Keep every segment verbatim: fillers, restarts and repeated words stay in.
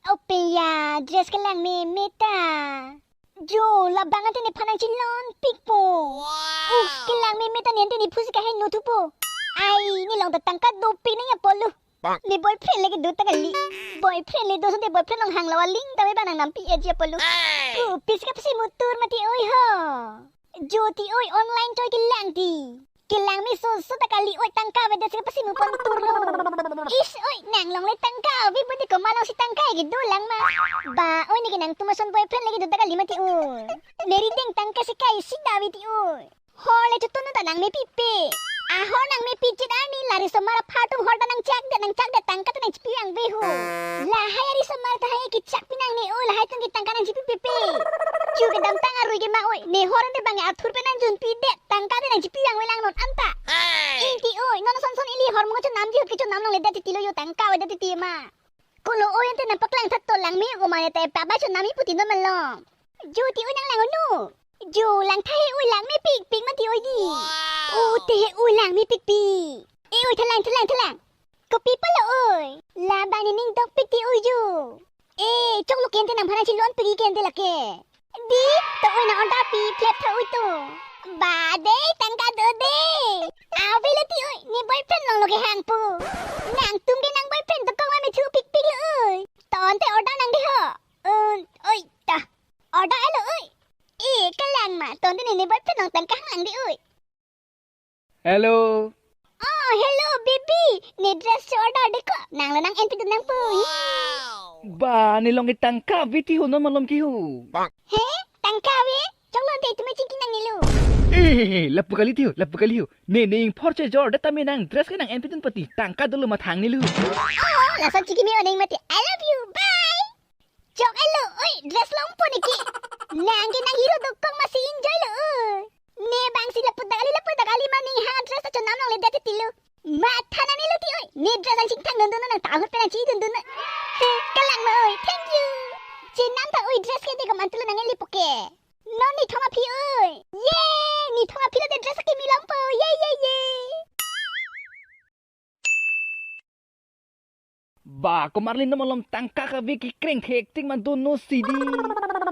Ope ya, dress kelang meme ta. Jo, labang ante nephan nangchelon pikpo. Uh, kelang meme ta ne ante nephu si kaheno thupo. Ai, ne along ta tangka dopik nangji apotlo. Ne boyfriend le kedo ta kali. Boyfriend le do asonte boyfriend along hanglo aling ta me bang nangnam pi-etji apotlo. Kopisi kapasimutur mati oi ho. Jo ti oi, online choi kelang ti. Kelang me soso ta kali oi, tangka avedet si kapasimu ponturlo. Ish oi, nang along le tangka ave pute komat along si tangka kedo lang ma. Ba oi, ne ke nangtum ason boyfriend le kedo ta kali mati oi. Ne rideng tangka si kai si da ave ti oi. Hor le chotun ta nangmepipe. Ahor nangmepi chit arni la risomar aphan atum hor ta nangchakdet nangchakdet, tangka ta nangchipi ave ho. Lahai arisomar ta hai kechakpi nangne oi, lahai atum ke tangka nangchipipepe. Chu kedamtang arui ke ma oi, ne hor ante bang athur pen nangjunpidet, tangka ta nangchipi ave lang non anta. Hey! Ing ti oi, non ason son ili hormu chonamji ahut ke chonam longledet titi lo jo, tangka avedet titi ma. Kolo oi, ante nangpaklang tha to, lang me-o mane te paba chonam-i puti non malom. Jo ti oi, nang lang-o no. Jo lang tha he oi, lang mepikpik mati oi di. Wow. O te he oi, lang mepikpik. E oi, thalang thalang thalang. Kopi palo oi. Labang ne ning dokpik ti oi jo. E choklo ke ante nangphan nangchelon pik ke ante lake. Di, to oi, nang order pi phlep tha oi to. Ba de, tangka do de. Avelo ti oi, ne boyfriend along lo kehangpo. Nangtum ke nang boyfriend dokok ma methu pikpik lo oi. Ton te order nang di ho. Un, oi ta. Order lo oi. E, kelang ma, ton te ne ne boyfriend along tangka hang lang di oi. Hello. Oh, hello, baby. Ne dress cho-order de ko. Nanglo nang-enpidun nangpo. Ba, ne along ke tangka ave ti ho, non malom ke ho. He? Tangka ave? Choklo ante itum chingki nangnelo. Eh, lapu kali ti ho, lapu kali ho. Ne, ne ingphor chejor det tame nang dress ke nang-enpidun pati. Tangka dolo ma thangnelo. Oh, lason chingki me-o nang mati. I love you. Bye. Chok elo, oi, dress longpo ne ke. Nang ke nang hero dokok ma si enjoy lo, oi. Ne bang si lapu ta kali, lapu ta kali ma ning ha dress ta chonam longledet titi lo. Matha nangnelo ti oi. Ne dress nangchingthang dundun, nang ta ahut pen nangchidundun. He, kelang ma oi, thank you. Chenam ta oi, dress ke de komantulo nang-eli po ke. Non nithom aphi oi. Ye, nithom aphi lo de dress akimi longpo. Ye, ye, ye. Ba, komarli, non malom tangka kave, kekreng thektik ma dono si di.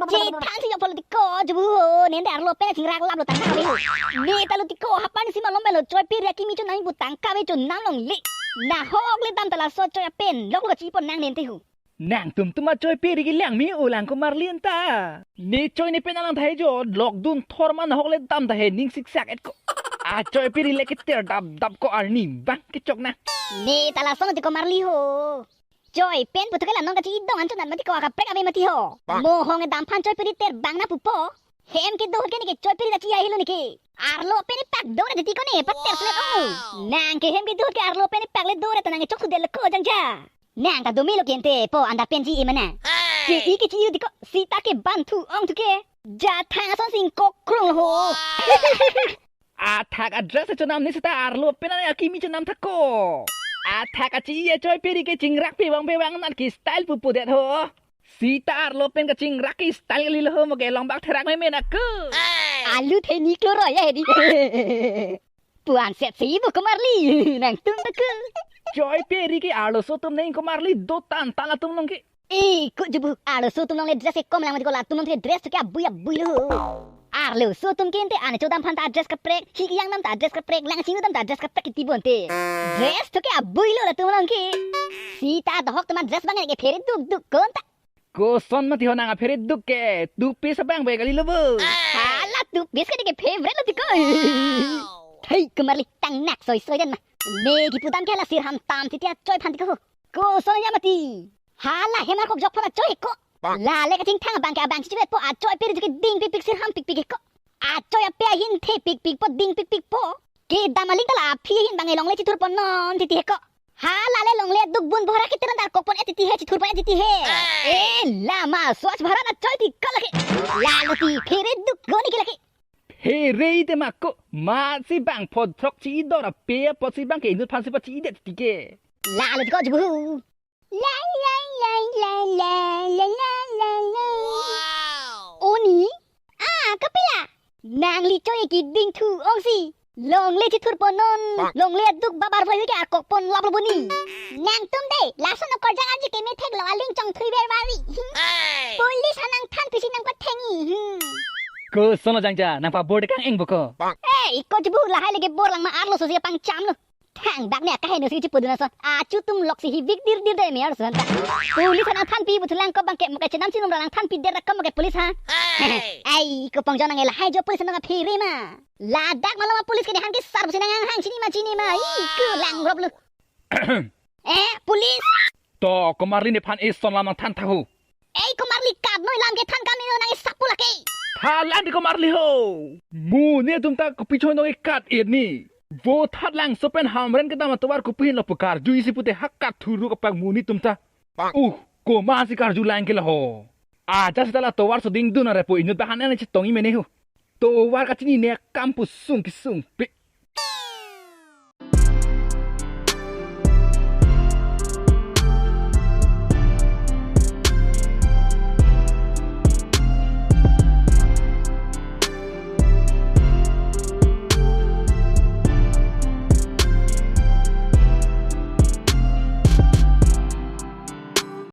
Chethan si jo polo ti ko, jubu ho, ne ante arlo pen chingrak lap lo tangka kave ho. Ne ta lo ti ko, hapan si malom pen lo, Choiperi akimi chonam pu tangka ave chonam longle. Nahok le dam ta laso choi apen, lok lo kachipo nang ne ante ho. Nangtum tum a Choiperi kelang me-o lang komarli anta. Ne choi ne pen alang tha he jo, lokdun thor ma nahok le dam tha he, ning siksak et ko. A Choiperi le keter dap dap ko arni bang kechok na. Ne ta lason ti komarli ho. Choi pen puthu ke la non kachi-i dong an chonat mati ko, akaprek ave mati ho. Mohong e dam aphan Choiperi ter bang na pupo. Hem kedo ahut ke ne ke Choiperi ta chi-ai lo ne ke. Arlo pen epak do ra titi ko ne, pater sulet ong. Nang ke hem kedo ahut ke arlo pen epak le do ra ta nang ke chok sudet lo ko jangja. Nang ta do me lo ke ante po, anta pen chi-i ma nang. Hey! Chi-i ke chi-i ti ko, sita ke banthu ong thu ke. Ja thang ason sing kok krung lo ho. Wow! Athak a dress chonam ne sita arlo pen akimi chonam tha ko. Athak a chi-i a Choiperi ke chingrak pe bang pe bang nat ke style pupu det ho. Sita arlo pen kachingrak ke style kali lo ho, mo ke long bak therak meme na ko. Hey! Alu theni kloro ya he di. Puan set si bu komarli, nangtum ta ke. Choiperi ke arloso atum neng komarli do tan tan latum along ke. E, ko jubu, arloso atum along le dress ke kom lang mati ko, latum along ke dress thu ke abui abui lo. Arloso atum ke ante an chodam aphan ta dress kaprek, hi yang dam ta dress kaprek, lang chinglu dam ta dress kaprek kiti bon te. Dress thu ke abui lo latum along ke. Sita dohok atum a dress bang ke phere duk duk kon ta. Koson mati ho nang aphere duk ke, two piece abang bai kali lo bo. Hala two piece ke ne ke favorite lo ti ko. Wow. Thei komarli tang nak soi soi den ma. Ne kipu dam ke hala sirham tam titi a choi aphan ti ko. Koson ya mati. Hala hemar kok jok aphan a choi ko. Bang. La le kachingthang abang ke abang chichivet po, a Choiperi ke ding pikpik sirham pikpik ko. A choi ape ahin the pikpik po, ding pikpik po. Kedam aling ta la aphi ahin bang e longle chithur pon non titi he ko. Hala le longle duk bun bohra ke teran dar kok pon e titi he, chithur pon e titi he. Hey! E lama Swachh Bharat a choi ti ko lake. Lalo ti phere duk go ne ke lake. Phere te ma ko, ma si bang phot throk chi do ra pe apot si bang ke inut aphan si pa chi det ti ke. Lalo ti ko jubu. La, la, la. Wow! Oni? Ah, kapila? Nangli choi ke ding thu ong si. Longle chithurpon non, longle aduk babar voi ke akokpon lap lo boni. Nangtum de, lason okorjang arji kemethek lo aling chongthui ber bari. Police ha nangthan pisi nangpathengji. Hmm. Koson lo jangja, nangpabor de kang-eng boko. Eh, iko chibu lahai lagi bor lang ma arlo sosi pangcham lo. Thangbak ne akahe no si chipudun ason. Achu tum lok si hivik dir dir de me arson ta. Police ha nangthanpi pu thulang ko bangke mo ke chenam chinum ra nangthanpi der ra ko mo ke police ha. Ai, ko pongjon nang lahai jo police nang aphere ma. Ladak malom police ke han ke sar si nang hang chini ma chini ma. Ih, ko lang rop lo. Eh, police. To, komarli nephan eson lam nangthan tha ho. Ei, komarli kat noi lam kethan kami no nang isap pula ke. Thalang di komarli ho. Mo netum ta kopi choi nong ikat ini. Vo thatlangso pen Hamren kedam atovar kopi hin lo pu karju isi pute hakat thuru kapak mo netum ta. Uh, komat si karju lang ke la ho. Aja seta la tovar soding dun are po inut bahan ene chetong imene ho. Tovar kachinine akam pusung kisung pe.